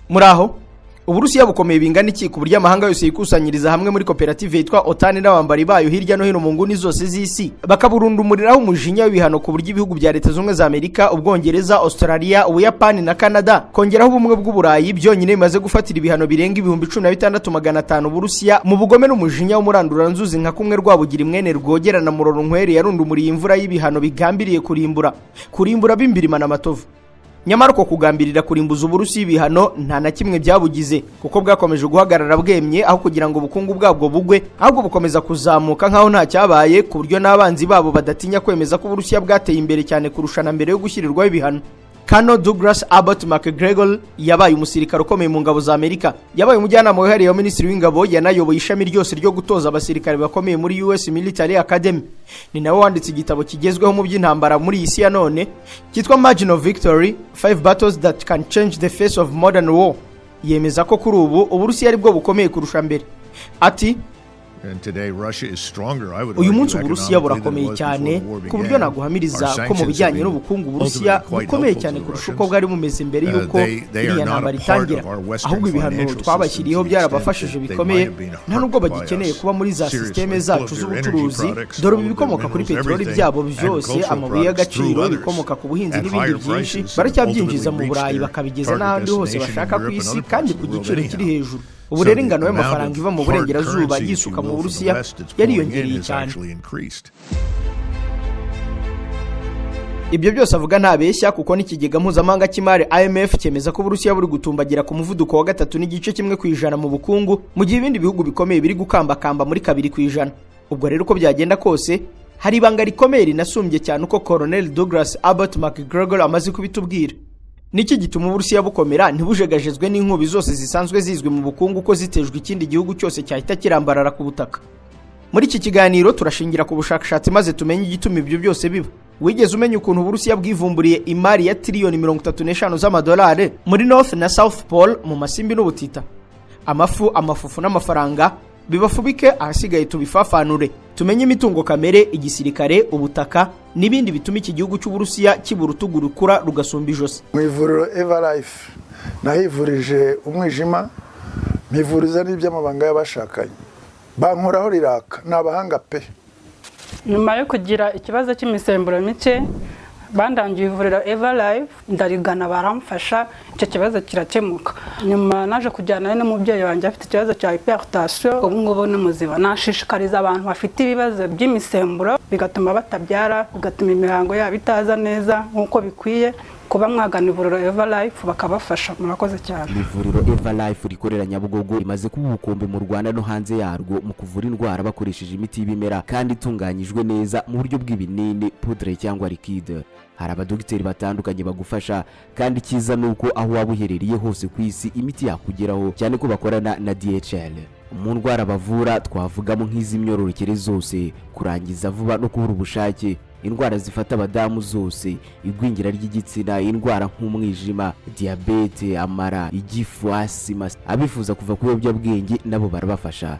Muri aho, Uburusiya bukomeye bingana iki ku buryo amahanga yose yikusanyiriza hamwe muri koperative yitwa OTAN n'abambari bayo hirya no hino mu nguni zose z'isi, bakaburundumuriraho umujinya w'ibihano, ku buryo ibihugu bya Leta Zunze Ubumwe za Amerika, Ubwongereza, Australia, Ubuyapani na Canada, kongeraho Ubumwe bw'Uburayi, byonyine bimaze gufatira ibihano birenga 16,500 Uburusiya, mu bugome n'umujinya w'umuranduranzuzi, nka kumwe Rwabugira mwene Rwogerana Murorunkwere yarundumuriye imvura y'ibihano bigambiriye kurimbura b'imbirima n'amatovu? Nyamara uko kugambirira kurimbuza Uburusiya ibihano nta na kimwe byabugize, kuko bwakomeje guhagarara bwemye. Aho kugira ngo ubukungu bwabwo bugwe, ahubwo bukomeza kuzamuka nk'aho nta cyabaye, ku buryo n'abanzi babo badatinya kwemeza ko Uburusiya bwateye imbere cyane kurusha na mbere yo gushyirirwaho ibihano. Colonel Douglas Abbott McGregor yabaye umusirikare ukomeye mu ngabo za Amerika, yabaye umujyanama wihariye wa minisitiri w'ingabo, yanayoboye ishami ryose ryo gutoza abasirikare bakomeye muri US Military Academy. Ni nawe wanditse igitabo kigezweho mu by'intambara muri iyi si ya none cyitwa Margin of Victory: Five Battles That Can Change the Face of Modern War. Yemeza ko kuri ubu Uburusiya aribwo bukomeye kurusha mbere. Ati: "Uyu munsi Uburusiya burakomeye cyane, ku buryo naguhamiriza ko mu bijyanye n'ubukungu Uburusiya bukomeye cyane kurusha uko bwari bumeze mbere y'uko iriya ntambara itangira. Ahubwo ibihano twabashyiriyeho byarabafashije bikomeye. Nta nubwo bagikeneye kuba muri za sisiteme zacu z'ubucuruzi. Dore ubu ibikomoka kuri peteroli byabo byose, amabuye y'agaciro, ibikomoka ku buhinzi n'ibindi byinshi, baracyabyinjiza mu Burayi, bakabigeza n'ahandi hose bashaka ku isi, kandi ku giciro kiri hejuru. Ubu rero ingano y'amafaranga iva mu burengerazuba yisuka mu Burusiya yariyongereye cyane." Ibyo byose avuga ntabeshya, kuko n'ikigega mpuzamahanga cy'imari IMF cyemeza ko Uburusiya buri gutumbagira ku muvuduko wa 3.1% mu bukungu, mu gihe ibindi bihugu bikomeye biri gukambakamba muri 2%. Ubwo rero, uko byagenda kose, hari ibanga rikomeye rinasumbye cyane uko Colonel Douglas Abbott McGregor amaze kubitubwira. Niki gituma Uburusiya bukomera, ntibujegajezwe n'inkubi zose zisanzwe zizwi mu bukungu, ko zitejwe ikindi gihugu cyose cyahita kirambarara ku butaka? Muri iki kiganiro turashingira ku bushakashatsi maze tumenye igituma ibyo byose biba. Wigeze umenya ukuntu Uburusiya bwivumburiye imari ya tiriyoni 35 z'amadolari muri North na South Pole, mu masimbi n'ubutita? Amafu, amafufu n'amafaranga bibafubike, ahasigaye tubifafanure, tumenye imitungo kamere, igisirikare, ubutaka n'ibindi bituma iki gihugu cy'Uburusiya kiba urutugu rukura rugasumba ijosi. Mu ivuriro Eva Life nahivurije umwijima, mpivuriza n'iby'amabanga y'abashakanye, bankoraho riraka. Ni abahanga pe. Nyuma yo kugira ikibazo cy'imisemburo mike, bandangiye ivuriro Eva Life, ndarigana, baramfasha, icyo kibazo kirakemuka. Nyuma naje kujyana n'umubyeyi wanjye afite ikibazo cya hypertension, ubu ngubu ni muzima. Nashishikariza abantu bafite ibibazo by'imisemburo bigatuma batabyara, bigatuma imihango yabo itaza neza nk'uko bikwiye, kuba mwagana ivuriro Eva Life bakabafasha. Murakoze cyane. Ivuriro Eva Life rikorera Nyabugogo rimaze kuba ubukombe mu Rwanda no hanze yarwo mu kuvura indwara bakoresheje imiti y'ibimera kandi itunganyijwe neza mu buryo bw'ibinini, poudre cyangwa liquide. Hari abadogiteri batandukanye bagufasha, kandi icyiza ni uko aho waba uherereye hose ku isi imiti yakugeraho, cyane ko bakorana na DHL. Mu ndwara bavura twavugamo nk'iz'imyororokere zose, kurangiza vuba no kubura ubushake, indwara zifata abadamu zose, igwingira ry'igitsina, indwara nk'umwijima, diyabete, amara, igifu, asima. Abifuza kuva ku biyobyabwenge nabo barabafasha.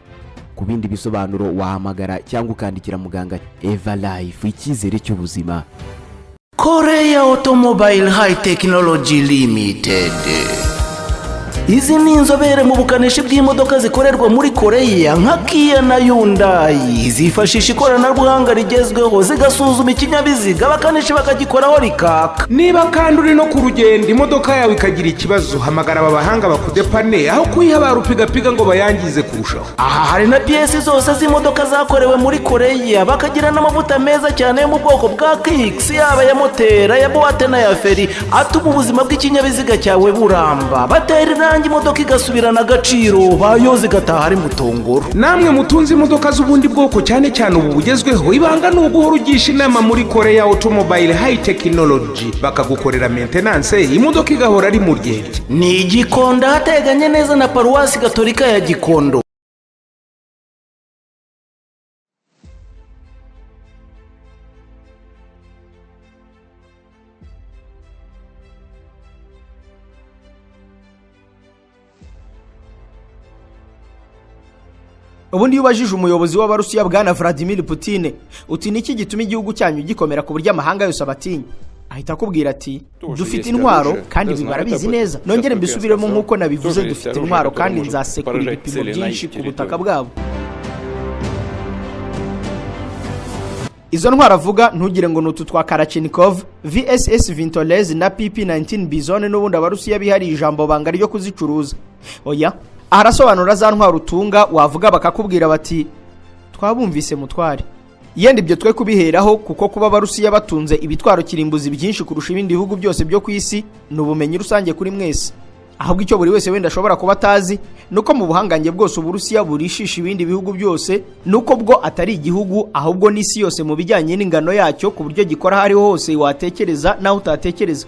Ku bindi bisobanuro wahamagara cyangwa ukandikira muganga. Eva Life, icyizere cy'ubuzima. Korea Automobile High Technology Limited. Izi ni inzobere mu bukanishi bw'imodoka zikorerwa muri Koreya nka Kia na Hyundai. Zifashisha ikoranabuhanga rigezweho, zigasuzuma ikinyabiziga, abakanishi bakagikoraho rikaka. Niba kandi uri no ku rugendo, imodoka yawe ikagira ikibazo, hamagara aba bahanga bakudepane, aho kuyiha ba rupigapiga ngo bayangize kurushaho. Aha hari na piyesi zose z'imodoka zakorewe muri Koreya, bakagira n'amavuta meza cyane yo mu bwoko bwa Kixx, yaba aya moteri, aya boîte n'aya feri, atuma ubuzima bw'ikinyabiziga cyawe buramba. Batera irangi imodoka igasubirana agaciro, bayoza igataha ari mutongoro. Namwe mutunze imodoka z'ubundi bwoko, cyane cyane ubu bugezweho, ibanga ni uguhora ugisha inama muri Korea Automobile High Technology, bakagukorera maintenance, imodoka igahora ari mu ryerye. Ni Igikondo, ahateganye neza na Paruwasi Gatolika ya Gikondo. Ubundi iyo ubajije umuyobozi w'Abarusiya, bwana Vladimir Putin, uti: "Niki gituma igihugu cyanyu gikomera ku buryo amahanga yose abatinya?" Ahita akubwira ati: "Dufite intwaro kandi ibi barabizi neza." Nongere mbisubiremo nk'uko nabivuze: dufite intwaro kandi nzasekura ibipimo byinshi ku butaka bwabo. Izo ntwaro avuga, ntugire ngo ni utu twa Kalashnikov, VSS Vintorez na PP-19 Bizon n'ubundi Abarusiya bihariye ijambo banga ryo kuzicuruza. Oya, aha arasobanura za ntwaro utunga wavuga bakakubwira bati: "Twabumvise mutware." Yenda ibyo twe kubiheraho, kuko kuba Abarusiya batunze ibitwaro kirimbuzi byinshi kurusha ibindi bihugu byose byo ku isi ni ubumenyi rusange kuri mwese. Ahubwo icyo buri wese wenda ashobora kuba atazi ni uko mu buhangange bwose Uburusiya burishisha ibindi bihugu byose, ni uko bwo atari igihugu ahubwo n'isi yose mu bijyanye n'ingano yacyo, ku buryo gikora aho ariho hose watekereza n'aho utatekereza.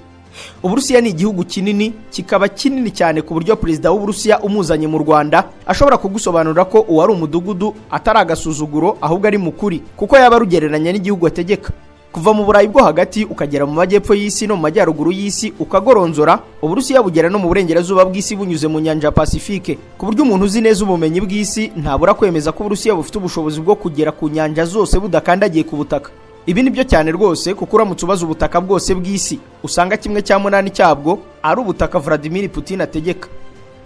Uburusiya ni igihugu kinini, kikaba kinini cyane ku buryo perezida w'Uburusiya umuzanye mu Rwanda ashobora kugusobanurira ko uwo ari umudugudu, atari agasuzuguro ahubwo ari mukuri, kuko yaba arugereranya n'igihugu ategeka. Kuva mu Burayi bwo hagati ukagera mu majyepfo y'isi no mu majyaruguru y'isi ukagoronzora, Uburusiya bugera no mu burengerazuba bw'isi bunyuze mu nyanja ya Pasifike, ku buryo umuntu uzi neza ubumenyi bw'isi ntabura kwemeza ko Uburusiya bufite ubushobozi bwo kugera ku nyanja zose budakandagiye ku butaka. Ibi ni byo cyane rwose, kuko uramutse ubaza ubutaka bwose bw'isi usanga 1/8 cyabwo ari ubutaka Vladimir Putin ategeka.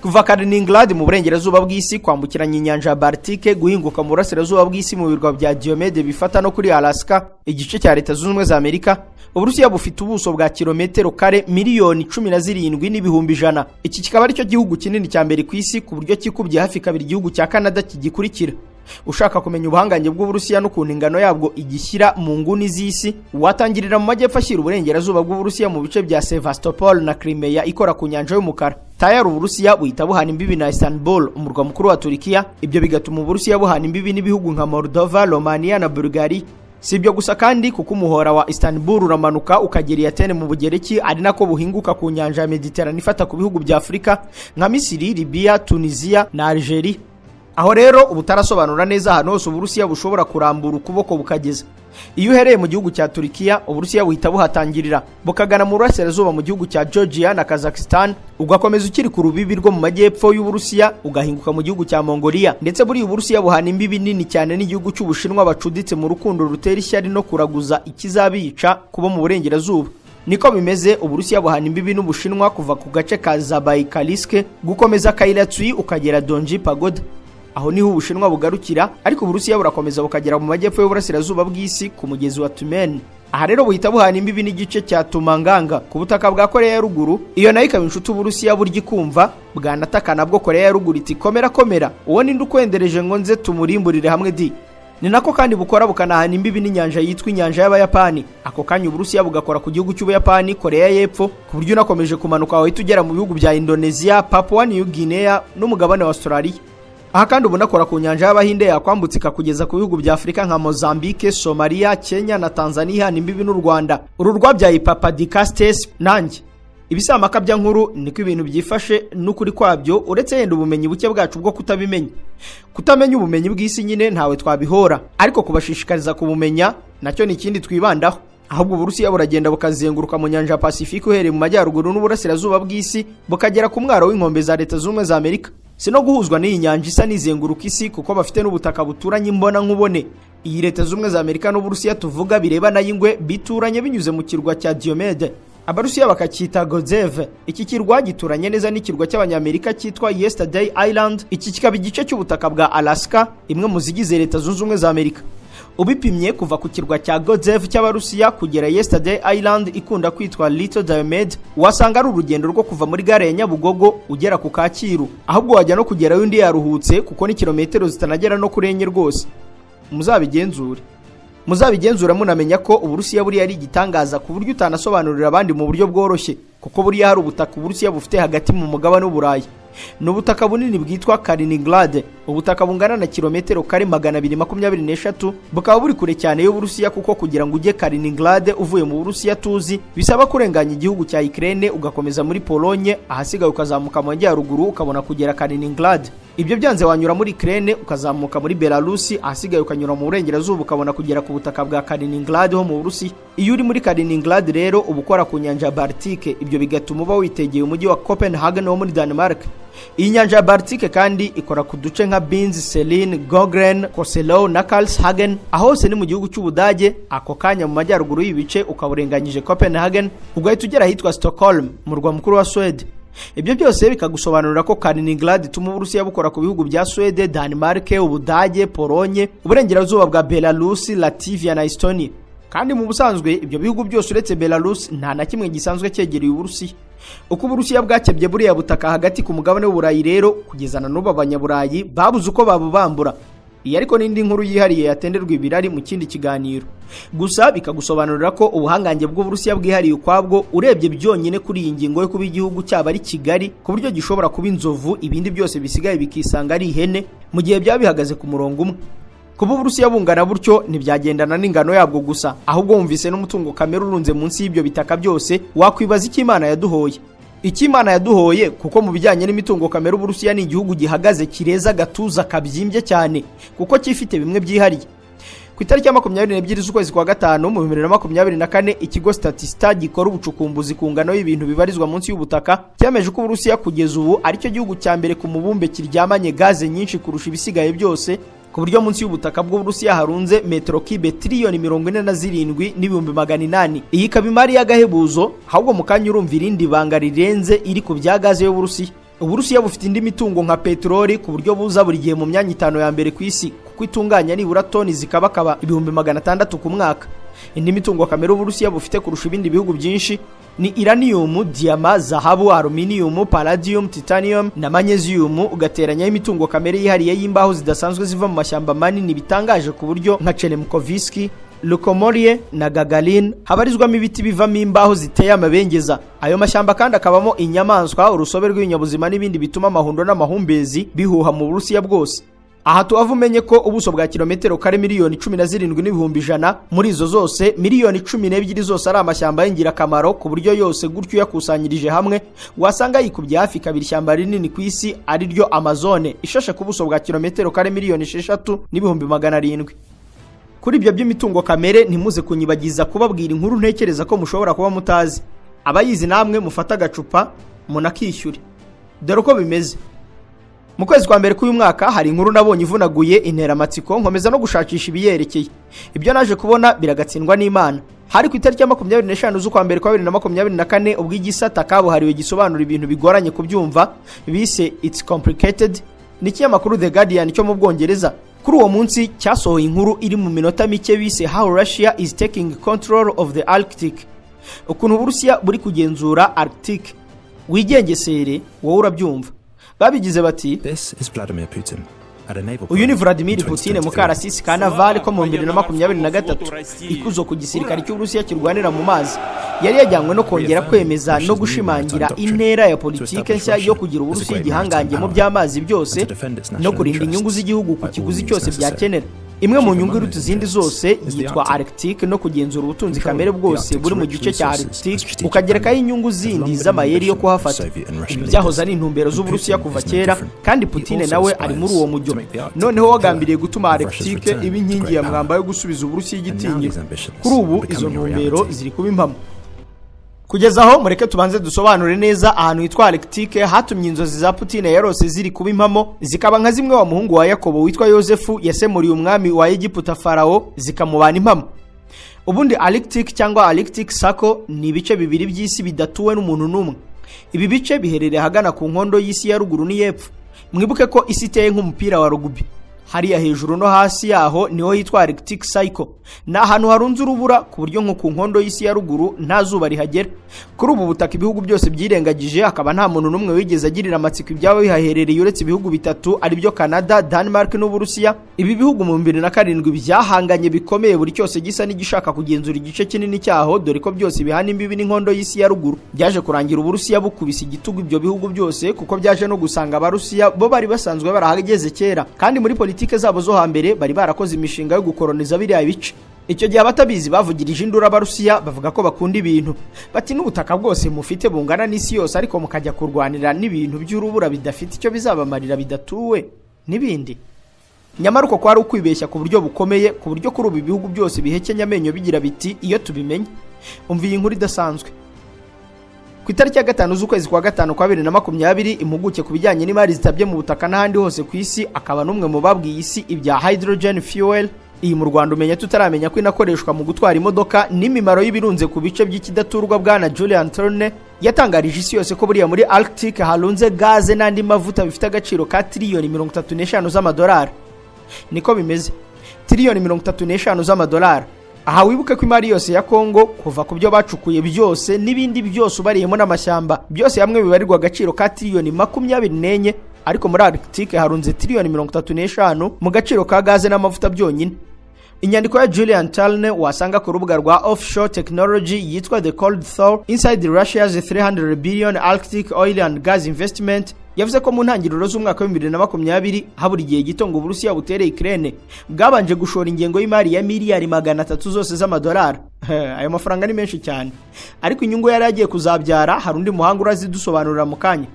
Kuva Kaliningrad mu burengerazuba bw'isi, kwambukiranya inyanja ya Baltike, guhinguka mu burasirazuba bw'isi mu birwa bya Diomede bifata no kuri Alaska, igice cya Leta Zunze Ubumwe za Amerika, Uburusiya bufite ubuso bwa kilometero kare 17,100,000. Iki kikaba aricyo gihugu kinini cya mbere ku isi, ku buryo kikubye hafi kabiri igihugu cya Canada kigikurikira. Ushaka kumenya ubuhangange bw'Uburusiya n'ukuntu ingano yabwo igishyira mu nguni z'isi, watangirira mu majyepfo ashyira uburengerazuba bw'Uburusiya mu bice bya Sevastopol na Crimea ikora ku nyanja y'Umukara. Tayari Uburusiya buhita buhana imbibi na Istanbul, umurwa mukuru wa Turikiya. Ibyo bigatuma Uburusiya buhana imbibi n'ibihugu nka Moldova, Romania na Bulgaria. Si ibyo gusa kandi, kuko umuhora wa Istanbul uramanuka ukagera i Atene mu Bugereki, ari nako buhinguka ku nyanja ya Mediterane ifata ku bihugu bya Afurika nka Misiri, Libya, Tunisia na Algeria. Aho rero uba utarasobanura neza ahantu hose Uburusiya bushobora kurambura ukuboko bukageza. Iyo uhereye mu gihugu cya Turikiya, Uburusiya buhita buhatangirira, bukagana mu burasirazuba mu gihugu cya Georgia na Kazakhstan, ugakomeza ukiri ku rubibi rwo mu majyepfo y'Uburusiya, ugahinguka mu gihugu cya Mongolia. Ndetse buriya Uburusiya buhana imbibi nini cyane n'igihugu cy'Ubushinwa bacuditse mu rukundo rutera ishyari no kuraguza ikizabica kuba mu burengerazuba. Niko bimeze, Uburusiya buhana imbibi n'Ubushinwa kuva ku gace ka Zabaikaliske gukomeza Kailatsui ukagera Donji Pagoda. Aho niho Ubushinwa bugarukira, ariko Uburusiya burakomeza bukagera mu majyepfo y'uburasirazuba bw'isi ku mugezi wa Tumen. Aha rero buhita buhana imbibi n'igice cya Tumanganga ku butaka bwa Korea ya Ruguru, iyo nayo ikaba inshuti Uburusiya burya ikumva bwanataka nabwo. Korea ya Ruguru iti: "Komera komera, uwo ninde ukwendereje ngo nze tumurimburire hamwe di?" Ni nako kandi bukora, bukanahana imbibi n'inyanja yitwa inyanja y'Abayapani. Ako kanya Uburusiya bugakora ku gihugu cy'Ubuyapani, Korea y'Epfo, ku buryo unakomeje kumanuka wahita ugera mu bihugu bya Indonesia, Papua New Guinea n'umugabane wa Australia. Aha kandi uba unakora ku nyanja y'Abahinde, yakwambutse ikakugeza ku bihugu bya Afurika nka Mozambique, Somalia, Kenya na Tanzania imbibi n'u Rwanda, uru rwabyaye Papa Dicastes nanjye. Ibisamakabya nkuru niko ibintu byifashe n'ukuri kwabyo, uretse yenda ubumenyi buke bwacu bwo kutabimenya. Kutamenya ubumenyi bw'isi nyine ntawe twabihora, ariko kubashishikariza kubumenya nacyo ni ikindi twibandaho. Ahubwo Uburusiya buragenda bukazenguruka mu nyanja ya Pasifika, uhereye mu majyaruguru n'uburasirazuba bw'isi bukagera ku mwaro w'inkombe za Leta Zunze Ubumwe za Amerika. Si no guhuzwa n'iyi nyanja isa n'izenguruka isi, kuko bafite n'ubutaka buturanye imbona nkubone. Iyi Leta Zunze Ubumwe za Amerika n'Uburusiya tuvuga birebana y'ingwe, bituranye binyuze mu kirwa cya Diomede, Abarusiya bakacyita Gozeve. Iki kirwa gituranye neza n'ikirwa cy'Abanyamerika cyitwa Yesterday Island, iki kikaba igice cy'ubutaka bwa Alaska, imwe mu zigize Leta Zunze Ubumwe za Amerika. Ubipimye kuva ku kirwa cya Gozeve cy'Abarusiya kugera Yesterday Island ikunda kwitwa Little Diomede, wasanga ari urugendo rwo kuva muri gare ya Nyabugogo ugera ku Kacyiru. Ahubwo wajya no kugerayo undi yaruhutse, kuko ni kilometero zitanagera no kuri enye rwose. Muzabigenzure, muzabigenzura munamenya ko Uburusiya buriya ari igitangaza, ku buryo utanasobanurira abandi mu buryo bworoshye, kuko buriya hari ubutaka Uburusiya bufite hagati mu mugabane w'Uburayi. Ni ubutaka bunini bwitwa Kaliningrad, ubutaka bungana na kilometero kare 223, bukaba buri kure cyane y'Uburusiya, kuko kugira ngo ujye Kaliningrad uvuye mu Burusiya tuzi bisaba kurenganya igihugu cya Ukraine, ugakomeza muri Polonye, ahasigaye ukazamuka mu majyaruguru ukabona kugera Kaliningrad. Ibyo byanze wanyura muri Ukraine ukazamuka muri Belarusi, ahasigaye ukanyura mu burengerazuba ukabona kugera ku butaka bwa Kaliningrad ho mu Burusiya. Iyo uri muri Kaliningrad rero uba ukora ku nyanja ya Baltike, ibyo bigatuma uba witegeye umujyi wa Copenhagen wo muri Denmark. Iyi nyanja ya Baltike kandi ikora ku duce nka Binz, Selin, Gogren, Koselow na Karlshagen, aho hose ni mu gihugu cy'Ubudage. Ako kanya mu majyaruguru y'ibice ukaba urenganyije Copenhagen, ugahita ugera ahitwa Stockholm, murwa mukuru wa Swede. Ibyo byose bikagusobanurira ko Kaliningrad ituma Uburusiya bukora ku bihugu bya Swede, Denmark, Ubudage, Polonye, uburengerazuba bwa Belarus, Latvia na Estonia. Kandi mu busanzwe ibyo bihugu byose uretse Belarus nta na kimwe gisanzwe cyegereye Uburusiya. Uko Uburusiya bwakebye buriya butaka hagati ku mugabane w'Uburayi rero, kugeza na n'ubu Abanyaburayi babuze uko babubambura. Iyi ariko n'indi nkuru yihariye yatenderwa ibirari mu kindi kiganiro. Gusa bikagusobanurira ko ubuhangange bw'Uburusiya bwihariye ukwabwo, urebye byonyine kuri iyi ngingo yo kuba igihugu cyaba ari kigari ku buryo gishobora kuba inzovu, ibindi byose bisigaye bikisanga ari ihene mu gihe byaba bihagaze ku murongo umwe. Kuba Uburusiya bungana butyo ntibyagendana n'ingano yabwo gusa, ahubwo wumvise n'umutungo kamere urunze munsi y'ibyo bitaka byose, wakwibaza icyo Imana yaduhoye, icyo Imana yaduhoye, kuko mu bijyanye n'imitungo kamere Uburusiya ni igihugu gihagaze kireza agatuza kabyimbye cyane, kuko cyifite bimwe byihariye. Ku itariki ya 22 z'ukwezi kwa gatanu mu 2024, ikigo Statista gikora ubucukumbuzi ku ngano y'ibintu bibarizwa munsi y'ubutaka cyemeje ko Uburusiya kugeza ubu aricyo gihugu cya mbere ku mubumbe kiryamanye gaze nyinshi kurusha ibisigaye byose, ku buryo munsi y'ubutaka bw'Uburusiya harunze metero kibe 47,800,000,000. Iyi ikaba imari y'agahebuzo. Ahubwo mu kanya urumva irindi banga rirenze iri ku bya gaze y'Uburusiya. Uburusiya bufite indi mitungo nka peteroli, ku buryo buza buri gihe mu myanya 5 ya mbere ku isi, kuko itunganya nibura toni zikabakaba 600,000 ku mwaka. Indi mitungo kamere Uburusiya bufite kurusha ibindi bihugu byinshi ni uranium, diyama, zahabu, aluminium, palladium, titanium na magnesium, ugateranyaho imitungo kamere yihariye y'imbaho zidasanzwe ziva mu mashyamba manini bitangaje, ku buryo nka Cheremkoviski, Lukomorie na Gagarin habarizwamo ibiti bivamo imbaho ziteye amabengeza. Ayo mashyamba kandi akabamo inyamaswa, urusobe rw'ibinyabuzima n'ibindi bituma amahundo n'amahumbezi bihuha mu Burusiya bwose. Aha tuhava umenye ko ubuso bwa kilometero kare 17,100,000, muri izo zose 12 miliyoni zose ari amashyamba y'ingirakamaro, ku buryo yose gutyo uyakusanyirije hamwe wasanga yikubye hafi kabiri ishyamba rinini ku isi, ari ryo Amazone, ishashe ku buso bwa kilometero kare 6,700,000. Kuri ibyo by'imitungo kamere, ntimuze kunyibagiza kubabwira inkuru ntekereza ko mushobora kuba mutazi. Abayizi namwe mufate agacupa munakishyure. Dore uko bimeze: mu kwezi kwa mbere k'uyu mwaka hari inkuru nabonye ivunaguye interamatsiko, nkomeza no gushakisha ibiyerekeye. Ibyo naje kubona biragatsindwa n'Imana. Hari ku itariki ya 25 z'ukwa mbere kwa 2024, ubwo igisata kabuhariwe gisobanura ibintu bigoranye kubyumva bise "It's Complicated" n'ikinyamakuru The Guardian cyo mu Bwongereza, kuri uwo munsi cyasohoye inkuru iri mu minota mike bise "How Russia is taking control of the Arctic", ukuntu Uburusiya buri kugenzura Arctic. Wigengesere wowe urabyumva. Babigize bati: This is Vladimir Putin at a naval "Uyu ni parade Vladimir in Putin mu 2023. karasisi ka navale ko mu 2023. Ikuzo ku gisirikare cy'Uburusiya kirwanira mu mazi." Yari yajyanywe no kongera kwemeza no gushimangira intera ya politike nshya yo kugira Uburusiya igihangange mu by'amazi byose no kurinda inyungu z'igihugu ku kiguzi cyose byakenera. Imwe mu nyungu iruta izindi zose yitwa Arctic no kugenzura ubutunzi kamere bwose buri mu gice cya Arctic, ukagerekaho inyungu zindi z'amayeri yo kuhafata. Ibi byahoze ari intumbero z'Uburusiya kuva kera, kandi Putin nawe ari muri uwo mujyo. Noneho wagambiriye gutuma Arctic iba inkingi ya mwamba yo gusubiza Uburusiya igitinyiro. Kuri ubu izo ntumbero ziri kuba impamo. Kugeza aho mureke tubanze dusobanure neza ahantu hitwa Arctique hatumye inzozi za Putin yarose ziri kuba impamo, zikaba nka zimwe wa muhungu wa Yakobo witwa Yosefu yasemuriye umwami wa Egiputa Farao zikamubana impamo. Ubundi Arctic cyangwa Arctic Circle ni ibice bibiri by'isi bidatuwe n'umuntu n'umwe. Ibi bice biherereye ahagana ku nkondo y'isi ya ruguru n'iy'epfo. Mwibuke ko isi iteye nk'umupira wa rugby. Hariya hejuru no hasi yaho niho hitwa Arctic Circle. Ni ahantu harunze urubura, ku buryo nko ku nkondo y'isi ya ruguru nta zuba rihagera. Kuri ubu butaka ibihugu byose byirengagije, hakaba nta muntu n'umwe wigeze agirira amatsiko ibyaba bihaherereye uretse ibihugu bitatu, aribyo Canada, Denmark n'Uburusiya. Ibi bihugu mu 2007 byahanganye bikomeye, buri cyose gisa n'igishaka kugenzura igice kinini cyaho, dore ko byose bihana imbibi n'inkondo y'isi ya ruguru. Byaje kurangira Uburusiya bukubise igitugu ibyo bihugu byose, kuko byaje no gusanga Abarusiya bo bari basanzwe barahageze kera, kandi muri politike zabo zo hambere bari barakoze imishinga yo gukoroniza biriya bice. Icyo gihe abatabizi bavugirije induru Abarusiya, bavuga ko bakunda ibintu, bati: "N'ubutaka bwose mufite bungana n'isi yose, ariko mukajya kurwanira n'ibintu by'urubura bidafite icyo bizabamarira, bidatuwe n'ibindi." Nyamara uko kwari ukwibeshya ku buryo bukomeye, ku buryo kuri ubu ibihugu byose bihekenya amenyo bigira biti: "Iyo tubimenye." Umva iyi nkuru idasanzwe. Ku itariki ya 5 z'ukwezi kwa 5 kwa 2020, impuguke ku bijyanye n'imari zitabye mu butaka n'ahandi hose ku isi, akaba n'umwe mu babwiye isi ibya hydrogen fuel, iyi mu Rwanda umenya tutaramenya ko inakoreshwa mu gutwara imodoka, n'imimaro y'ibirunze ku bice by'ikidaturwa, bwana Julian Turner yatangarije isi yose ko buriya muri Arctic harunze gaze n'andi mavuta bifite agaciro ka tiriyoni 35 z'amadolari. Niko bimeze, tiriyoni 35 z'amadolari. Aha wibuke ko imari yose ya Kongo, kuva ku byo bacukuye byose n'ibindi byose ubariyemo n'amashyamba, byose hamwe bibarirwa agaciro ka tiriyoni 24, ariko muri Arctic harunze tiriyoni 35 mu gaciro ka gaze n'amavuta byonyine. Inyandiko ya Julian Talne wasanga ku rubuga rwa Offshore Technology yitwa "The Cold Thaw Inside Russia's 300 Billion Arctic Oil and Gas Investment" yavuze ko mu ntangiriro z'umwaka wa 2020, habura igihe gito ngo Uburusiya butere Ukraine, bwabanje gushora ingengo y'imari ya miliyari 300 zose z'amadolari. Ayo mafaranga ni menshi cyane, ariko inyungu yari agiye kuzabyara hari undi muhanga urazidusobanurira mu kanya.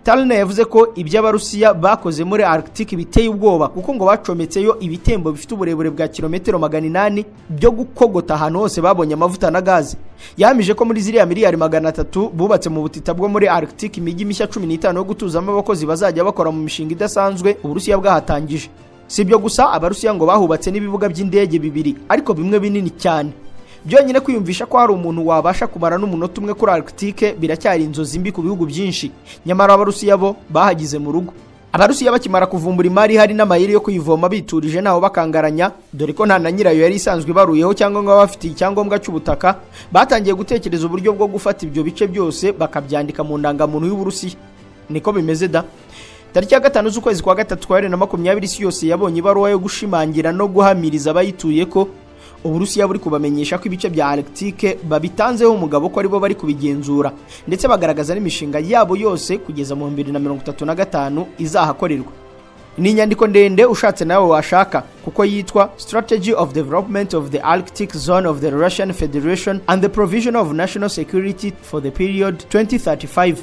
Talne yavuze ko ibyo Abarusiya bakoze muri Arctic biteye ubwoba, kuko ngo bacometseyo ibitembo bifite uburebure bwa kilometero 800 byo gukogota ahantu hose babonye amavuta na gaze. Yahamije ko muri ziriya miliyari 300 bubatse mu butita bwo muri Arctic imijyi mishya 15 yo gutuzamo abakozi bazajya bakora mu mishinga idasanzwe Uburusiya bwahatangije. Si ibyo gusa, Abarusiya ngo bahubatse n'ibibuga by'indege bibiri, ariko bimwe binini cyane. Byonyine kwiyumvisha ko hari umuntu wabasha kumara n'umunota umwe kuri Arctique biracyari inzozi mbi ku bihugu byinshi, nyamara Abarusiya bo bahagize mu rugo. Abarusiya bakimara kuvumbura imari hari n'amayeri yo kuyivoma biturije, ntaho bakangaranya, dore ko nta na nyirayo yari isanzwe ibaruyeho cyangwa ngo bafitiye icyangombwa cy'ubutaka, batangiye gutekereza uburyo bwo gufata ibyo bice byose bakabyandika mu ndangamuntu y'Uburusiya. Niko bimeze da. Tariki ya 5 z'ukwezi kwa 3 kwa 2020, isi yose yabonye ibaruwa yo gushimangira no guhamiriza abayituye ko Uburusiya buri kubamenyesha ko ibice bya Arctique babitanzeho umugabo, ko aribo bari kubigenzura, ndetse bagaragaza n'imishinga yabo yose kugeza mu 2035 izahakorerwa. Ni inyandiko ndende, ushatse nawe washaka, kuko yitwa "Strategy of Development of the Arctic Zone of the Russian Federation and the Provision of National Security for the Period 2035".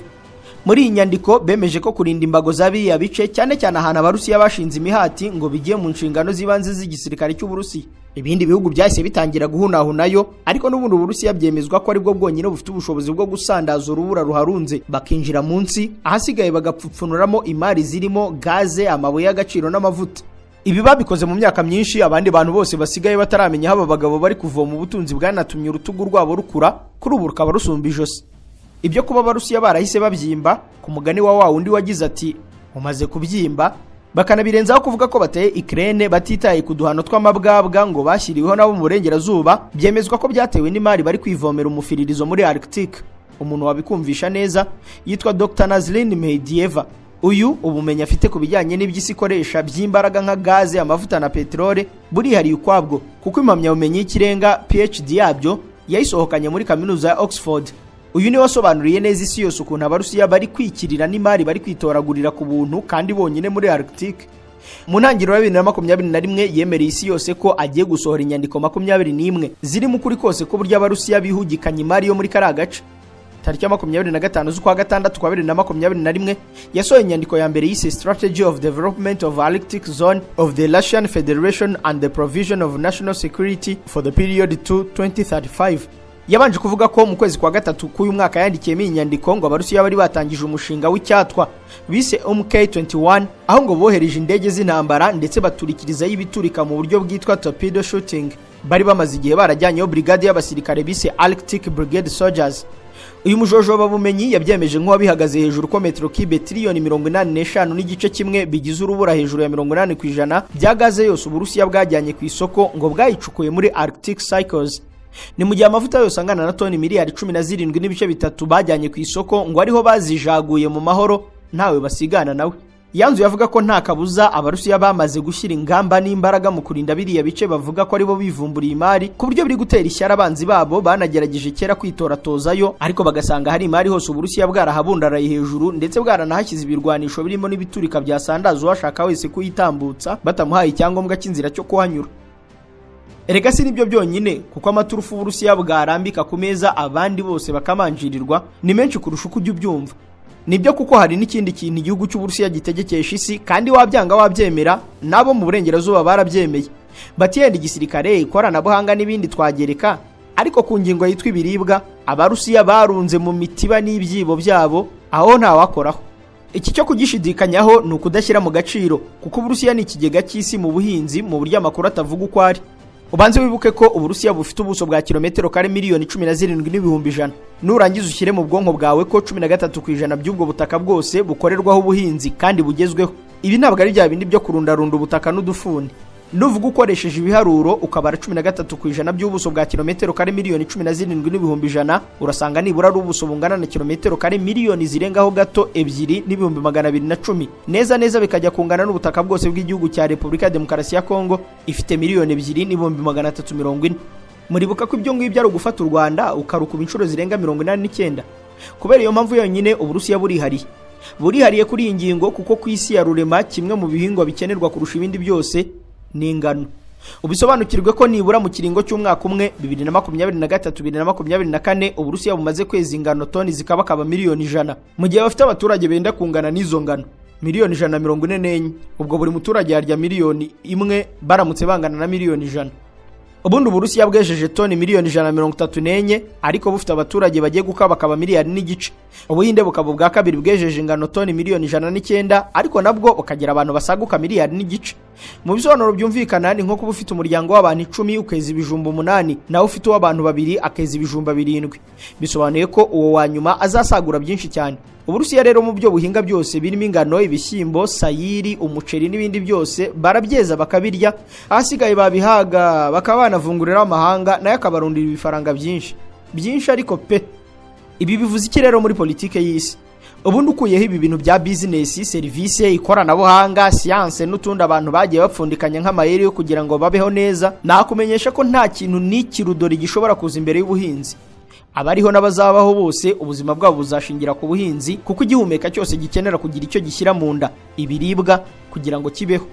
Muri iyi nyandiko bemeje ko kurinda imbago za biriya bice, cyane cyane ahantu Abarusiya bashinze imihati, ngo bigiye mu nshingano z'ibanze z'igisirikare cy'Uburusiya. Ibindi bihugu byahise bitangira guhunahunayo, ariko n'ubundi Uburusiya byemezwa ko aribwo bwonyine bufite ubushobozi bwo gusandaza urubura ruharunze, bakinjira munsi, ahasigaye bagapfupfunuramo imari zirimo gaze, amabuye y'agaciro n'amavuta. Ibi babikoze mu myaka myinshi abandi bantu bose basigaye bataramenya aho aba bagabo bari kuvoma ubutunzi bwanatumye urutugu rwabo rukura, kuri ubu rukaba rusumba ijosi. Ibyo kuba Abarusiya barahise babyimba, ku mugani wa wa wundi wagize ati "Umaze kubyimba", bakanabirenzaho kuvuga ko bateye Ukraine batitaye ku duhano tw'amabwabwa ngo bashyiriweho nabo mu burengerazuba, byemezwa ko byatewe n'imari bari kwivomera umufiririzo muri Arctic. Umuntu wabikumvisha neza yitwa Dr Nazlin Mehdieva. Uyu ubumenyi afite ku bijyanye n'iby'isi ikoresha by'imbaraga nka gaze, amavuta na peterole burihariye ukwabwo, kuko impamyabumenyi y'ikirenga PhD yabyo yayisohokanye muri kaminuza ya Oxford. Uyu niwe wasobanuriye neza isi yose ukuntu Abarusiya bari kwikirira n'imari bari kwitoragurira ku buntu kandi bonyine muri Arctic. Mu ntangiriro ya 2021 yemereye isi yose ko agiye gusohora inyandiko 21 zirimo ukuri kose ko buryo Abarusiya bihugikanye imari yo muri kariya gace. Tariki ya 25 z'ukwa 6 kwa 2021 yasohoye inyandiko ya mbere yise "Strategy of Development of Arctic Zone of the Russian Federation and the Provision of National Security for the Period to 2035". Yabanje kuvuga ko mu kwezi kwa 3 k'uyu mwaka yandikiyemo iyi nyandiko, ngo Abarusiya bari batangije umushinga w'icyatwa bise MK21, aho ngo bohereje indege z'intambara ndetse baturikirizayo ibiturika mu buryo bwitwa torpedo shooting. Bari bamaze igihe barajyanyeho brigade y'abasirikare bise Arctic Brigade Soldiers. Uyu mujojoba bumenyi yabyemeje nk'uwabihagaze hejuru ko metero kibe tiriyoni 85.1 bigize urubura hejuru ya 80% bya gaze yose Uburusiya bwajyanye ku isoko ngo bwayicukuye muri Arctic Circles. Ni mu gihe amavuta yose angana na toni miliyari 17.3 bajyanye ku isoko ngo ariho bazijaguye mu mahoro, ntawe basigana nawe. Yanzuye avuga ko nta kabuza Abarusiya bamaze gushyira ingamba n'imbaraga mu kurinda biriya bice bavuga ko aribo bivumburiye imari, ku buryo biri gutera ishyari abanzi babo banagerageje kera kwitoratozayo, ariko bagasanga hari imari hose Uburusiya bwarahabundaraye hejuru, ndetse bwaranahashyize ibirwanisho birimo n'ibiturika byasandaza uwashaka wese kuyitambutsa batamuhaye icyangombwa cy'inzira cyo kuhanyura. Erega si nibyo byonyine, kuko amaturufu Uburusiya bwarambika ku meza abandi bose bakamanjirirwa ni menshi kurusha uko ujya ubyumva. Nibyo, kuko hari n'ikindi kintu igihugu cy'Uburusiya gitegekesha isi, kandi wabyanga wabyemera, n'abo mu burengerazuba barabyemeye, bati yenda igisirikare, ikoranabuhanga n'ibindi twagereka, ariko ku ngingo yitwa ibiribwa Abarusiya barunze mu mitiba n'ibyibo byabo, aho ntawakoraho. Iki cyo kugishidikanyaho ni ukudashyira mu gaciro, kuko Uburusiya ni ikigega cy'isi mu buhinzi mu buryo amakuru atavuga uko ari. Ubanze wibuke ko Uburusiya bufite ubuso bwa kilometero kare 17,100,000. Nurangiza ushyire mu bwonko bwawe ko 13% by'ubwo butaka bwose bukorerwaho ubuhinzi kandi bugezweho. Ibi ntabwo ari bya bindi byo kurundarunda ubutaka n'udufuni. Nuvuga ukoresheje ibiharuro, ukabara 13% by'ubuso bwa kilometero kare 17,100,000, urasanga nibura ari ubuso bungana na kilometero kare miliyoni zirengaho gato 2,210,000, neza neza bikajya kungana n'ubutaka bwose bw'igihugu cya Repubulika ya Demokarasi ya Kongo ifite 2,340,000. Muribuka ko ibyo ngibyo ari ugufata u Rwanda ukarukuba inshuro zirenga 89. Kubera iyo mpamvu yonyine, Uburusiya burihariye, burihariye kuri iyi ngingo, kuko ku isi ya rurema kimwe mu bihingwa bikenerwa kurusha ibindi byose ni ingano. Ubisobanukirwe ko nibura mu kiringo cy'umwaka umwe, 2023, 2024, Uburusiya bumaze kweza ingano toni zikabakaba 100,000,000, mu gihe bafite abaturage benda kungana n'izo ngano, 144,000,000. Ubwo buri muturage yarya 1,000,000 baramutse bangana na 100,000,000. Ubundi Uburusiya bwejeje toni 134,000,000, ariko bufite abaturage bagiye gukabakaba 1.5 miliyari. Ubuhinde bukaba ubwa kabiri bwejeje ingano toni 109,000,000, ariko nabwo bukagira abantu basaguka 1.5 miliyari. Mu bisobanuro byumvikana, ni nko kuba ufite umuryango w'abantu 10 ukeza ibijumba umunani, nawe ufite uw'abantu babiri akeza ibijumba birindwi. Bisobanuye ko uwo wa nyuma azasagura byinshi cyane. Uburusiya rero mu byo buhinga byose, birimo ingano, ibishyimbo, sayiri, umuceri n'ibindi byose, barabyeza bakabirya, ahasigaye babihaga bakaba banavunguriraho amahanga, nayo akabarundira ibifaranga byinshi byinshi. Ariko pe, ibi bivuze iki rero muri politike y'isi? Ubundi ukuyeho ibi bintu bya bizinesi, serivisi, ikoranabuhanga, siyanse n'utundi abantu bagiye bapfundikanya nk'amayeri yo kugira ngo babeho neza, nakumenyesha ko nta kintu n'ikirudori gishobora kuza imbere y'ubuhinzi. Abariho n'abazabaho bose, ubuzima bwabo buzashingira ku buhinzi, kuko igihumeka cyose gikenera kugira icyo gishyira mu nda, ibiribwa, kugira ngo kibeho.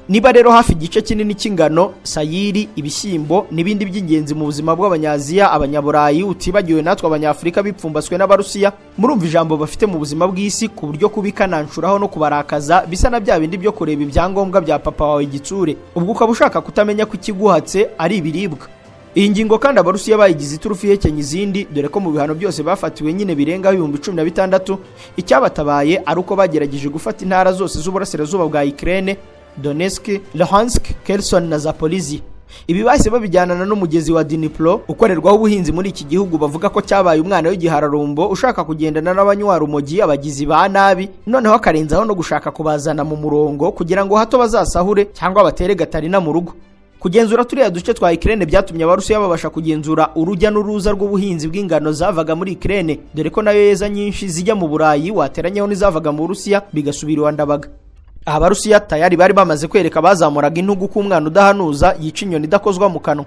Niba rero hafi igice kinini cy'ingano, sayiri, ibishyimbo n'ibindi by'ingenzi mu buzima bw'Abanyaziya, Abanyaburayi, utibagiwe natwe Abanyafurika bipfumbaswe n'Abarusiya, murumva ijambo bafite mu buzima bw'isi, ku buryo kubikananshuraho no kubarakaza bisa na bya bindi byo kureba ibyangombwa bya papa wawe igitsure, ubwo ukaba ushaka kutamenya ko ikiguhatse ari ibiribwa. Iyi ngingo kandi Abarusiya bayigize iturufu ihekenya izindi, dore ko mu bihano byose bafatiwe nyine birengaho 16,000, icyabatabaye ari uko bagerageje gufata intara zose z'uburasirazuba bwa Ukraine: Donetsk, Luhansk, Kherson na Zaporizhia. Ibi bahise babijyanana n'umugezi wa Dnipro ukorerwaho ubuhinzi muri iki gihugu, bavuga ko cyabaye umwana w'igihararumbo ushaka kugendana n'abanywarumogi, abagizi ba nabi, noneho akarenzaho no gushaka kubazana mu murongo kugira ngo hato bazasahure cyangwa batere gatarina mu rugo. Kugenzura turiya duce twa Ukraine byatumye Abarusiya babasha kugenzura urujya n'uruza rw'ubuhinzi bw'ingano zavaga muri Ukraine, dore ko nayo yeza nyinshi zijya mu Burayi, wateranyeho n'izavaga mu Burusiya bigasubira iwa Ndabaga. Aha Abarusiya tayari bari bamaze kwereka abazamuraga intugu ko umwana udahanuza yica inyoni idakozwa mu kanwa.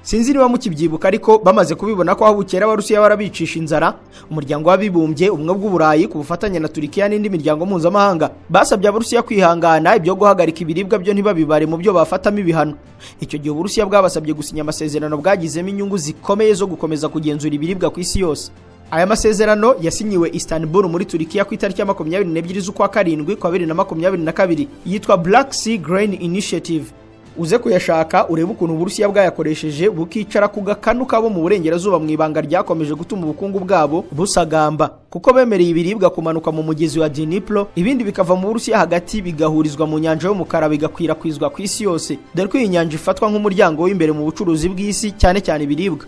Sinzi niba mukibyibuka, ariko bamaze kubibona ko aho bukera Abarusiya barabicisha inzara, Umuryango w'Abibumbye, Ubumwe bw'Uburayi ku bufatanye na Turikiya n'indi miryango mpuzamahanga basabye Abarusiya kwihangana, ibyo guhagarika ibiribwa byo ntibabibare mu byo bafatamo ibihano. Icyo gihe Uburusiya bwabasabye gusinya amasezerano bwagizemo inyungu zikomeye zo gukomeza kugenzura ibiribwa ku isi yose. Aya masezerano yasinyiwe Istanbul muri Turikiya ku itariki ya 22 z'ukwa karindwi kwa 2022, yitwa Black Sea Grain Initiative. Uze kuyashaka urebe ukuntu Uburusiya bwayakoresheje, bukicara ku gakanu kabo mu burengerazuba mu ibanga ryakomeje gutuma ubukungu bwabo busagamba, kuko bemereye ibiribwa kumanuka mu mugezi wa Dnipro, ibindi bikava mu Burusiya hagati bigahurizwa mu Nyanja y'Umukara, bigakwirakwizwa ku isi yose, dore ko iyi nyanja ifatwa nk'umuryango w'imbere mu bucuruzi bw'isi, cyane cyane ibiribwa.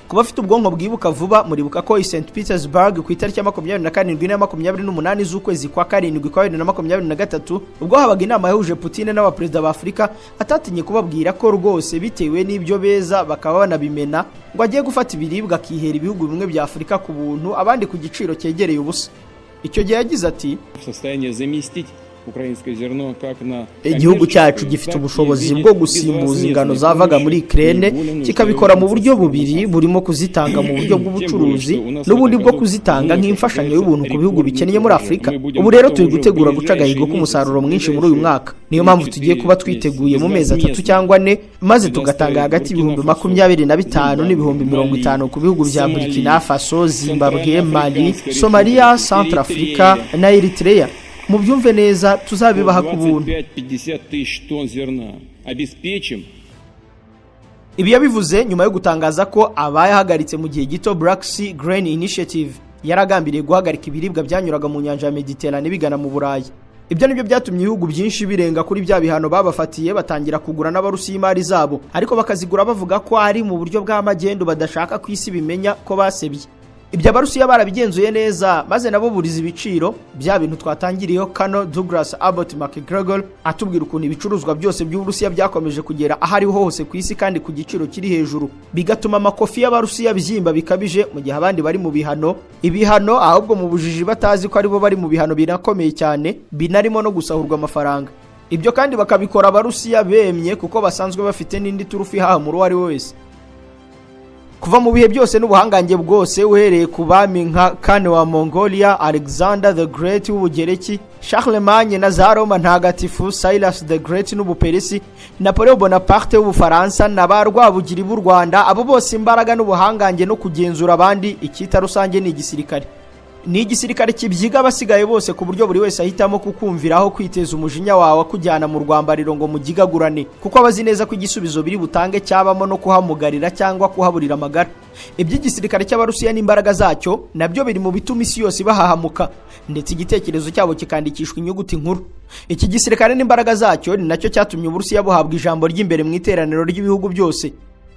Ku bafite ubwonko bwibuka vuba, muribuka ko i St Petersburg ku itariki ya 27 na 28 z'ukwezi kwa karindwi kwa 2023, ubwo habaga inama yahuje Putin n'abaperezida ba Afurika, atatinye kubabwira ko rwose bitewe n'ibyo beza bakaba banabimena, ngo agiye gufata ibiribwa akihera ibihugu bimwe bya Afurika ku buntu, abandi ku giciro cyegereye ubusa. Icyo gihe yagize ati: в состоянии заместить украинское зерно как на "Igihugu cyacu gifite ubushobozi bwo gusimbuza ingano zavaga muri Ukraine, kikabikora mu buryo bubiri burimo kuzitanga mu buryo bw'ubucuruzi n'ubundi bwo kuzitanga nk'imfashanyo y'ubuntu ku bihugu bikennye muri Afurika. Ubu rero turi gutegura guca agahigo k'umusaruro mwinshi muri uyu mwaka. Niyo mpamvu tugiye kuba twiteguye mu mezi 3 cyangwa 4, maze tugatanga hagati y'25,000 n'ibihumbi 50,000 ku bihugu bya Burkina Faso, Zimbabwe, Mali, Somalia, Centrafrica na Eritrea. Mubyumve neza, tuzabibaha ku buntu." 25-50 тысяч тонн зерна. Обеспечим Ibi yabivuze nyuma yo gutangaza ko abayahagaritse mu gihe gito Black Sea Grain Initiative yaragambiriye guhagarika ibiribwa byanyuraga mu nyanja ya Mediterane bigana mu Burayi. Ibyo nibyo byatumye ibihugu byinshi birenga kuri bya bihano babafatiye, batangira kugura n'Abarusiya imari zabo, ariko bakazigura bavuga ko ari mu buryo bw'amagendo, badashaka ku isi bimenya ko basebye. Ibyo Abarusiya barabigenzuye neza, maze nabo buriza ibiciro. Bya bintu twatangiriyeho kano Douglas Abbott McGregor atubwira ukuntu ibicuruzwa byose by'Uburusiya byakomeje kugera aho ariho hose ku isi kandi ku giciro kiri hejuru, bigatuma amakofi y'Abarusiya byimba bikabije mu gihe abandi bari mu bihano. Ibihano ahubwo mu bujiji, batazi ko aribo bari mu bihano binakomeye cyane, binarimo no gusahurwa amafaranga. Ibyo kandi bakabikora Abarusiya bemye, kuko basanzwe bafite n'indi turufu ihahamura uwo ari we wese. Kuva mu bihe byose n'ubuhangange bwose, uhereye ku bami nka Kane wa Mongolia, Alexander the Great w'Ubugereki, Charlemagne na za Roma ntagatifu, Cyrus the Great n'Ubuperesi, Napoleon Bonaparte w'Ubufaransa na ba Rwabugiri b'u Rwanda, abo bose imbaraga n'ubuhangange no kugenzura abandi, icyita rusange ni igisirikare. Ni igisirikare kibyiga abasigaye bose, ku buryo buri wese ahitamo kukumviraho kwiteza umujinya wawe akujyana mu rwambariro ngo mugigagurane, kuko aba azi neza ko igisubizo biri butange cyabamo no kuhamugarira cyangwa kuhaburira amagara. Iby'igisirikare cy'Abarusiya n'imbaraga zacyo nabyo biri mu bituma isi yose ibahahamuka, ndetse igitekerezo cyabo kikandikishwa inyuguti nkuru. Iki gisirikare n'imbaraga zacyo ni nacyo cyatumye Uburusiya buhabwa ijambo ry'imbere mu iteraniro ry'ibihugu byose.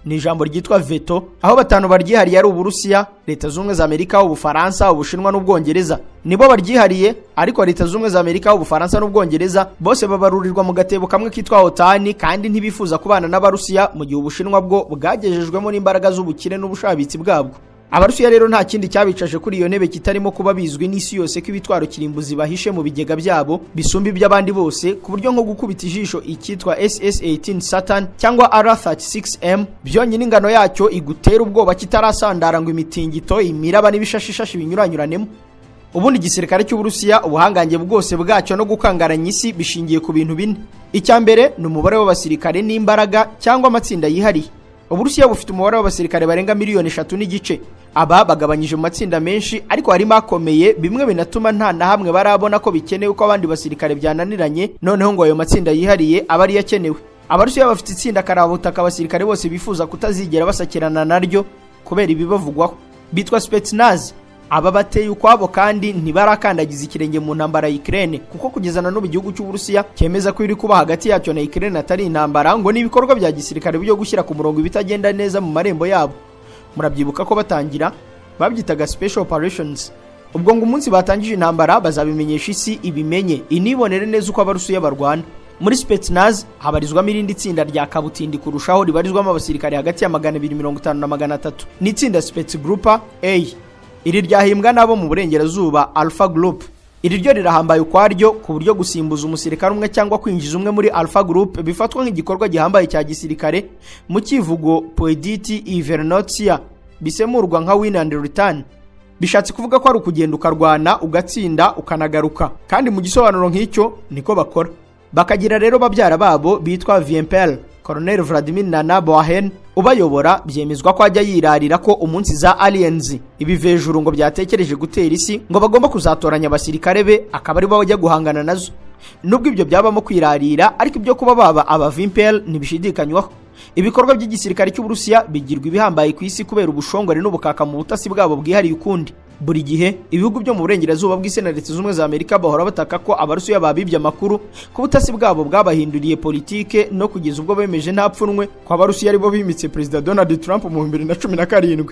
Ni ijambo ryitwa veto, aho batanu baryihariye ari Uburusiya, Leta Zunze za Amerika, Ubufaransa, Ubushinwa n'Ubwongereza. Nibo baryihariye, ariko Leta Zunze za Amerika, Ubufaransa n'Ubwongereza bose babarurirwa mu gatebo kamwe kitwa OTAN, kandi ntibifuza kubana n'Abarusiya, mu gihe Ubushinwa bwo bwagejejwemo n'imbaraga z'ubukire n'ubushabitsi bwabwo. Abarusiya rero nta kindi cyabicaje kuri iyo ntebe kitarimo kuba bizwi n'isi yose ko ibitwaro kirimbuzi bahishe mu bigega byabo bisumba iby'abandi bose, ku buryo nko gukubita ijisho icyitwa SS-18 Satan cyangwa R-36M byonyine, ingano yacyo igutera ubwoba kitarasandara ngo imitingito, imiraba n'ibishashishashi binyuranyuranemo. Ubundi igisirikare cy'Uburusiya, ubuhangange bwose bwacyo no gukangaranya isi bishingiye ku bintu bine. Icya mbere ni umubare w'abasirikare n'imbaraga cyangwa amatsinda yihariye. Uburusiya bufite umubare w'abasirikare barenga miliyoni 3.5. Aba bagabanyije mu matsinda menshi, ariko harimo akomeye, bimwe binatuma nta na hamwe barabona ko bikenewe ko abandi basirikare byananiranye, noneho ngo ayo matsinda yihariye aba ariyo akenewe. Abarusiya bafite itsinda karabutaka abasirikare bose bifuza kutazigera basakirana naryo kubera ibibavugwaho. Bitwa Spetsnaz. Aba bateye ukwabo kandi ntibarakandagiza ikirenge mu ntambara ya Ukraine, kuko kugeza na n'ubu igihugu cy'Uburusiya cyemeza ko iri kuba hagati yacyo na Ukraine atari intambara, ngo ni ibikorwa bya gisirikare byo gushyira ku murongo ibitagenda neza mu marembo yabo. Murabyibuka ko batangira babyitaga special operations. Ubwo ngo umunsi batangije intambara bazabimenyesha isi, ibimenye, inibonere neza uko Abarusiya barwana. Muri Spetsnaz habarizwamo irindi tsinda rya kabutindi kurushaho, ribarizwamo abasirikare hagati ya 250 na 300. Ni itsinda Spetsgruppa A. Iri ryahimbwa n'abo mu burengerazuba, Alpha Group. Iri ryo rirahambaye ukwaryo, ku buryo gusimbuza umusirikare umwe cyangwa kwinjiza umwe muri Alpha Group bifatwa nk'igikorwa gihambaye cya gisirikare. Mu kivugo "Poyediti i Vernotsiya" bisemurwa nka "win and return", bishatse kuvuga ko ari ukugenda ukarwana, ugatsinda, ukanagaruka. Kandi mu gisobanuro nk'icyo niko bakora. Bakagira rero babyara babo bitwa Vimpel. Colonel Vladimir Nana Boahen ubayobora byemezwa ko ajya yirarira ko umunsi za aliens, ibivejuru, ngo byatekereje gutera isi, ngo bagomba kuzatoranya abasirikare be akaba aribo bajya guhangana nazo. Nubwo ibyo byabamo kwirarira, ariko ibyo kuba baba aba Vimpel ntibishidikanywaho. Ibikorwa by'igisirikare cy'Uburusiya bigirwa ibihambaye ku isi kubera ubushongore n'ubukaka mu butasi bwabo bwihariye ukundi. Buri gihe ibihugu byo mu burengerazuba bw'isi na Leta Zunze Ubumwe za Amerika bahora bataka ko Abarusiya babibye amakuru, ko ubutasi bwabo bwabahinduriye politike, no kugeza ubwo bemeje nta pfunwe ko Abarusiya aribo bimitse Perezida Donald Trump mu 2017.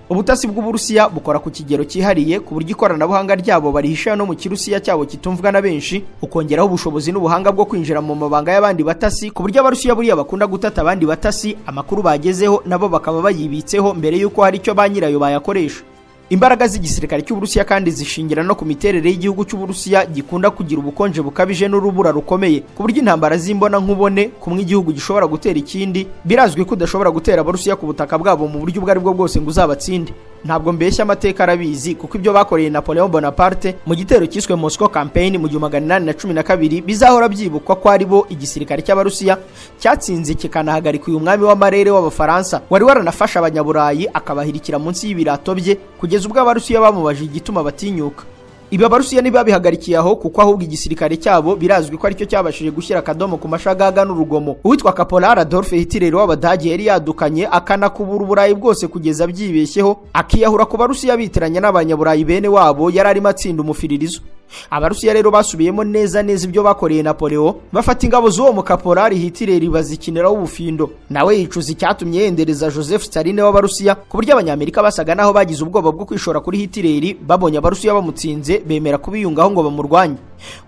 Ubutasi bw'Uburusiya bukora ku kigero cyihariye, ku buryo ikoranabuhanga ryabo barihisha no mu Kirusiya cyabo kitumvwa na benshi, ukongeraho ubushobozi n'ubuhanga bwo kwinjira mu mabanga y'abandi batasi, ku buryo Abarusiya buriya bakunda gutata abandi batasi, amakuru bagezeho nabo bakaba bayibitseho mbere y'uko hari icyo ba nyirayo bayakoresha. Imbaraga z'igisirikare cy'Uburusiya kandi zishingira no ku miterere y'igihugu cy'Uburusiya, gikunda kugira ubukonje bukabije n'urubura rukomeye, ku buryo intambara z'imbona nkubone kumwe igihugu gishobora gutera ikindi, birazwi ko udashobora gutera Abarusiya ku butaka bwabo mu buryo ubwo aribwo bwose ngo uzabatsinde. Ntabwo mbeshya, amateka arabizi, kuko ibyo bakoreye Napoleon Bonaparte mu gitero cyiswe Moscow Campaign mu 1812 bizahora byibukwa ko ari bo igisirikare cy'Abarusiya cyatsinze, kikanahagarika uyu mwami w'amarere w'Abafaransa wari waranafashe Abanyaburayi akabahirikira munsi y'ibirato bye, kugeza ubwo Abarusiya bamubaje igituma batinyuka. Ibi Abarusiya ntibabihagarikiye aho, kuko ahubwo igisirikare cyabo birazwi ko aricyo cyabashije gushyira akadomo ku mashagaga n'urugomo uwitwa Kaporari Adolf Hitler w'Abadage yari yadukanye, akanakubura Uburayi bwose kugeza byibeshyeho akiyahura ku Barusiya bitiranya n'Abanyaburayi bene wabo yari arimo atsinda umufiririzo. Abarusiya rero basubiyemo neza neza ibyo bakoreye Napoleon, bafata ingabo z'uwo mukaporari Hitler bazikiniraho ubufindo, nawe yicuza icyatumye yendereza Joseph Stalin w'Abarusiya, ku buryo Abanyamerika basaga naho bagize ubwoba bwo kwishora kuri Hitler babonye Abarusiya bamutsinze, bemera kubiyungaho ngo bamurwanye.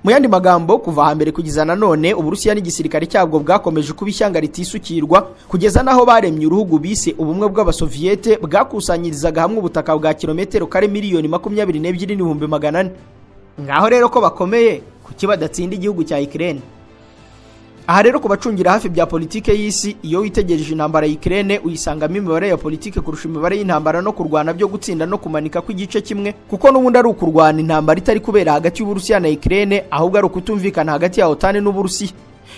Mu yandi magambo, kuva hambere kugeza nanone, Uburusiya n'igisirikare cyabwo bwakomeje kuba ishyanga ritisukirwa, kugeza n'aho baremye uruhugu bise Ubumwe bw'Abasoviyete, bwakusanyirizaga hamwe ubutaka bwa kilometero kare 22,400,000. Ngaho rero ko bakomeye, kuki badatsinda igihugu cya Ukraine? Aha rero, ku bacungira hafi bya politike y'isi, iyo witegereje intambara ya Ukraine uyisangamo imibare ya politike kurusha imibare y'intambara no kurwana byo gutsinda no kumanika kw'igice kimwe, kuko n'ubundi ari ukurwana intambara itari kubera hagati y'Uburusiya na Ukraine, ahubwo ari ukutumvikana hagati ya OTAN n'Uburusiya.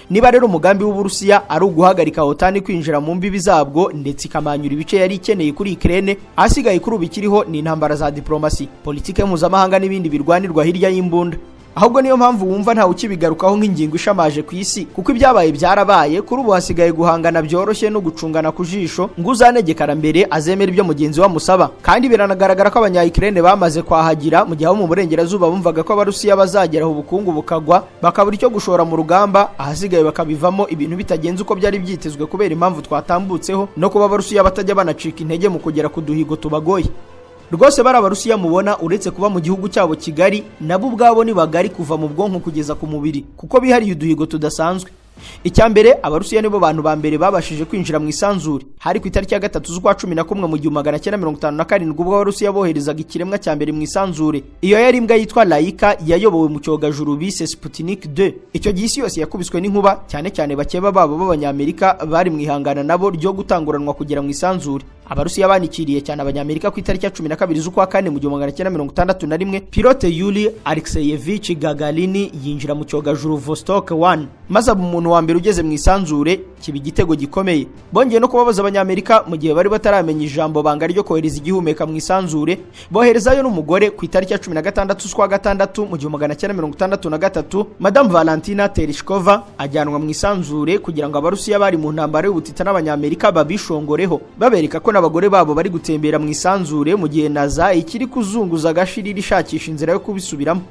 Niba rero umugambi w'Uburusiya ari uguhagarika OTAN kwinjira mu mbibi zabwo ndetse ikamanyura ibice yari ikeneye kuri Ukraine, ahasigaye kuri ubu ikiriho ni intambara za diplomasi, politike mpuzamahanga n'ibindi birwanirwa hirya y'imbunda. Ahubwo niyo mpamvu wumva ntawe ukibigarukaho nk'ingingo ishamaje ku isi, kuko ibyabaye byarabaye. Kuri ubu hasigaye guhangana byoroshye no gucungana ku jisho ngo uzanegekara mbere azemera ibyo mugenzi we amusaba. Kandi biranagaragara ko Abanya-Ukraine bamaze kwahagira, mu gihe abo mu burengerazuba bumvaga ko Abarusiya bazageraho ubukungu bukagwa, bakabura icyo gushora mu rugamba, ahasigaye bakabivamo ibintu bitagenze uko byari byitezwe, kubera impamvu twatambutseho no kuba Abarusiya batajya banacika intege mu kugera ku duhigo tubagoye. Rwose bari Abarusiya mubona, uretse kuba mu gihugu cyabo Kigali, nabo ubwabo ni bagari kuva mu bwonko kugeza ku mubiri, kuko bihariye uduhigo tudasanzwe. Icya mbere, Abarusiya nibo bantu ba mbere babashije kwinjira mu isanzure. Hari ku itariki ya 3 z'ukwa 11 mu 1957, ubwo Abarusiya boherezaga ikiremwa cya mbere mu isanzure. Iyo yari imbwa yitwa Layika, yayobowe mu cyogajuru bise Sputnik 2. Icyo gihe isi yose yakubiswe n'inkuba, cyane cyane bakeba babo b'Abanyamerika bari mu ihangana nabo ryo gutanguranwa kugera mu isanzure. Abarusiya banikiriye cyane Abanyamerika ku itariki ya 12 z'ukwa kane mu 1961, pilote Yuri Alexeyevich Gagarin yinjira mu cyogajuru Vostok 1, maze aba umuntu wa mbere ugeze mu isanzure, kiba igitego gikomeye. Bongeye no kubabaza Abanyamerika mu gihe bari bataramenya ijambo banga ryo kohereza igihumeka mu isanzure, boherezayo n'umugore ku itariki ya 16 z'ukwa gatandatu mu 1963, Madamu Valentina Tereshkova ajyanwa mu isanzure, kugira ngo Abarusiya bari mu ntambara y'ubutita n'Abanyamerika babishongoreho, babereka ko n'abagore babo bari gutembera mu isanzure, mu gihe NASA ikiri kuzunguza agashiriri ishakisha inzira yo kubisubiramo.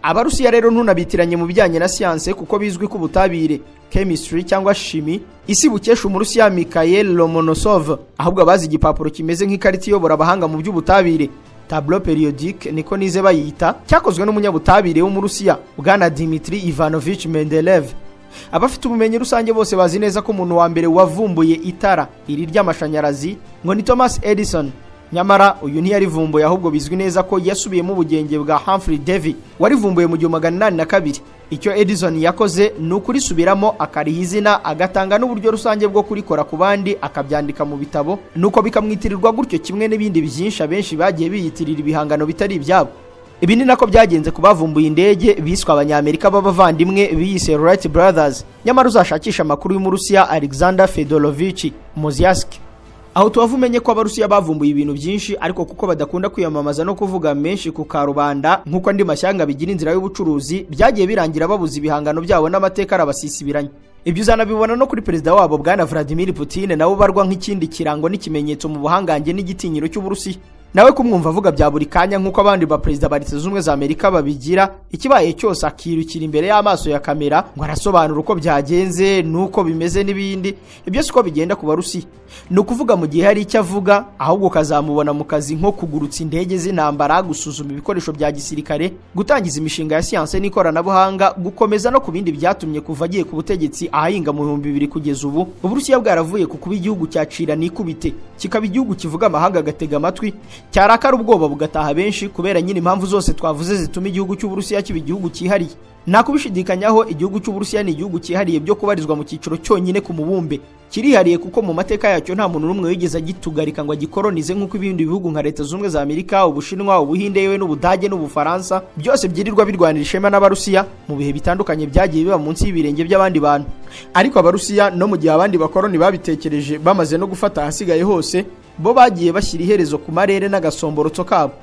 Abarusiya rero ntunabitiranye mu bijyanye na siyanse, kuko bizwi ko ubutabire, chemistry cyangwa chimie, isi bukesha Umurusiya Mikhail Lomonosov. Ahubwo abazi igipapuro kimeze nk'ikarita iyobora abahanga mu by'ubutabire, tableau périodique niko nize bayita, cyakozwe n'umunyabutabire w'Umurusiya bwana Dmitri Ivanovich Mendeleev. Abafite ubumenyi rusange bose bazi neza ko umuntu wa mbere wavumbuye itara iri ry'amashanyarazi ngo ni Thomas Edison. Nyamara uyu ntiyarivumbuye, ahubwo bizwi neza ko yasubiyemo ubugenge bwa Humphrey Davy warivumbuye mu 1802. Icyo Edison yakoze ni ukurisubiramo, akariha izina, agatanga n'uburyo rusange bwo kurikora ku bandi, akabyandika mu bitabo, nuko bikamwitirirwa gutyo, kimwe n'ibindi byinshi abenshi bagiye biyitirira ibihangano bitari ibyabo. Ibi ni nako byagenze ku bavumbuye indege biswe Abanyamerika b'abavandimwe biyise Wright Brothers. Nyamara uzashakisha amakuru y'Umurusiya Alexander Fedorovich Moziaski, aho tuba umenye ko Abarusiya bavumbuye ibintu byinshi, ariko kuko badakunda kwiyamamaza no kuvuga menshi ku karubanda nk'uko andi mashyanga bigira inzira y'ubucuruzi, byagiye birangira babuze ibihangano byabo n'amateka arabasisibiranye. Ibyo uzanabibona no kuri perezida wabo bwana Vladimir Putin, nawe ubarwa nk'ikindi kirango n'ikimenyetso mu buhangange n'igitinyiro cy'Uburusiya. Nawe kumwumva avuga bya buri kanya nk'uko abandi ba perezida ba Leta Zunze Ubumwe za Amerika babigira, ikibaye cyose akirukira imbere y'amaso ya kamera ngo arasobanura uko byagenze n'uko bimeze n'ibindi, ibyo siko bigenda ku Barusiya. Ni ukuvuga, mu gihe hari icyo avuga, ahubwo ukazamubona mu kazi nko kugurutsa indege z'intambara, gusuzuma ibikoresho bya gisirikare, gutangiza imishinga ya siyanse n'ikoranabuhanga, gukomeza no ku bindi byatumye kuva agiye ku butegetsi ahahinga mu 2000 kugeza ubu, Uburusiya bwaravuye ku kuba igihugu cyacira nikubite, kikaba igihugu kivuga amahanga agatega amatwi, cyarakara ubwoba bugataha benshi, kubera nyine impamvu zose twavuze zituma igihugu cy'Uburusiya kiba igihugu cyihariye. Nta kubishidikanyaho, igihugu cy'Uburusiya ni igihugu cyihariye byo kubarizwa mu cyiciro cyonyine ku mubumbe. Kirihariye kuko mu mateka yacyo nta muntu n'umwe wigeze agitugarika ngo agikoronize, nk'uko ibindi bihugu nka Leta Zunze Ubumwe za Amerika, Ubushinwa, Ubuhinde, yewe n'Ubudage n'Ubufaransa, byose byirirwa birwanira ishema n'Abarusiya, mu bihe bitandukanye byagiye biba munsi y'ibirenge by'abandi bantu. Ariko Abarusiya, no mu gihe abandi bakoroni babitekereje bamaze no gufata ahasigaye hose, bo bagiye bashyira iherezo ku marere n'agasomborotso kabo.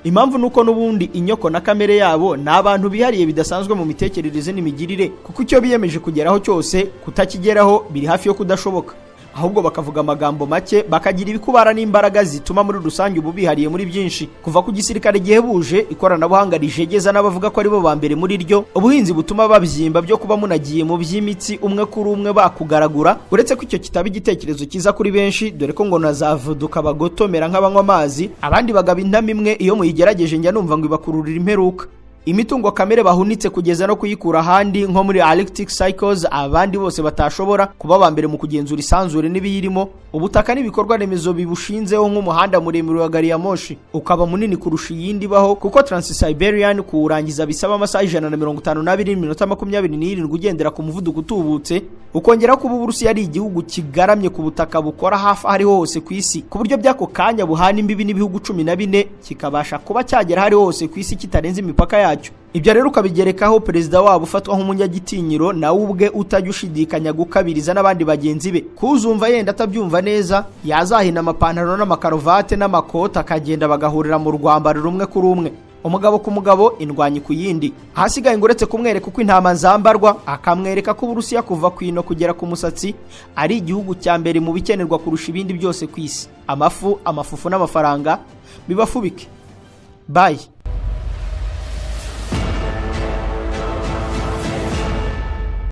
Impamvu ni uko n'ubundi inyoko na kamere yabo ni abantu bihariye bidasanzwe mu mitekerereze n'imigirire, kuko icyo biyemeje kugeraho cyose, kutakigeraho biri hafi yo kudashoboka. Ahubwo bakavuga amagambo make, bakagira ibikubara n'imbaraga zituma muri rusange ubu bihariye muri byinshi, kuva ku gisirikare gihebuje, ikoranabuhanga rijegeza n'abavuga ko aribo ba mbere muri ryo, ubuhinzi butuma babyimba byo kuba munagiye mu by'imitsi umwe kuri umwe bakugaragura, uretse ko icyo kitaba igitekerezo cyiza kuri benshi, dore ko ngo nazavuduka bagotomera nk'abanywa amazi. Abandi bagaba intama imwe, iyo muyigerageje njya numva ngo ibakururira imperuka. Imitungo kamere bahunitse kugeza no kuyikura ahandi nko muri Arctic Circles, abandi bose batashobora kuba ba mbere mu kugenzura isanzure n'ibiyirimo, ubutaka n'ibikorwa remezo bibushinzeho, nk'umuhanda muremure wa gari ya moshi, ukaba munini kurusha iyindi ibaho, kuko Trans-Siberian kuwurangiza bisaba amasaha 152 n'iminota 27 ugendera ku muvuduko utubutse. Ukongera kuba Uburusiya ari igihugu kigaramye ku butaka bukora hafi aho ariho hose ku isi, ku buryo by'ako kanya buhana imbibi n'ibihugu 14, kikabasha kuba cyagera ahari hose ku isi kitarenze imipaka yacyo. Ibyo rero ukabigerekaho perezida wabo ufatwa nk'umunyagitinyiro, nawe ubwe utajya ushidikanya gukabiriza n'abandi bagenzi be. Kuzumva yenda atabyumva neza, yazahina amapantaro n'amakaruvate n'amakoti, akagenda bagahurira mu rwambaro rumwe kuri umwe, umugabo ku mugabo, indwanyi ku yindi. Ahasigaye ngo uretse kumwereka uko intama zambarwa, akamwereka ko Uburusiya kuva ku ino kugera ku musatsi ari igihugu cya mbere mu bikenerwa kurusha ibindi byose ku isi: amafu, amafufu n'amafaranga. Bibafubike bayi.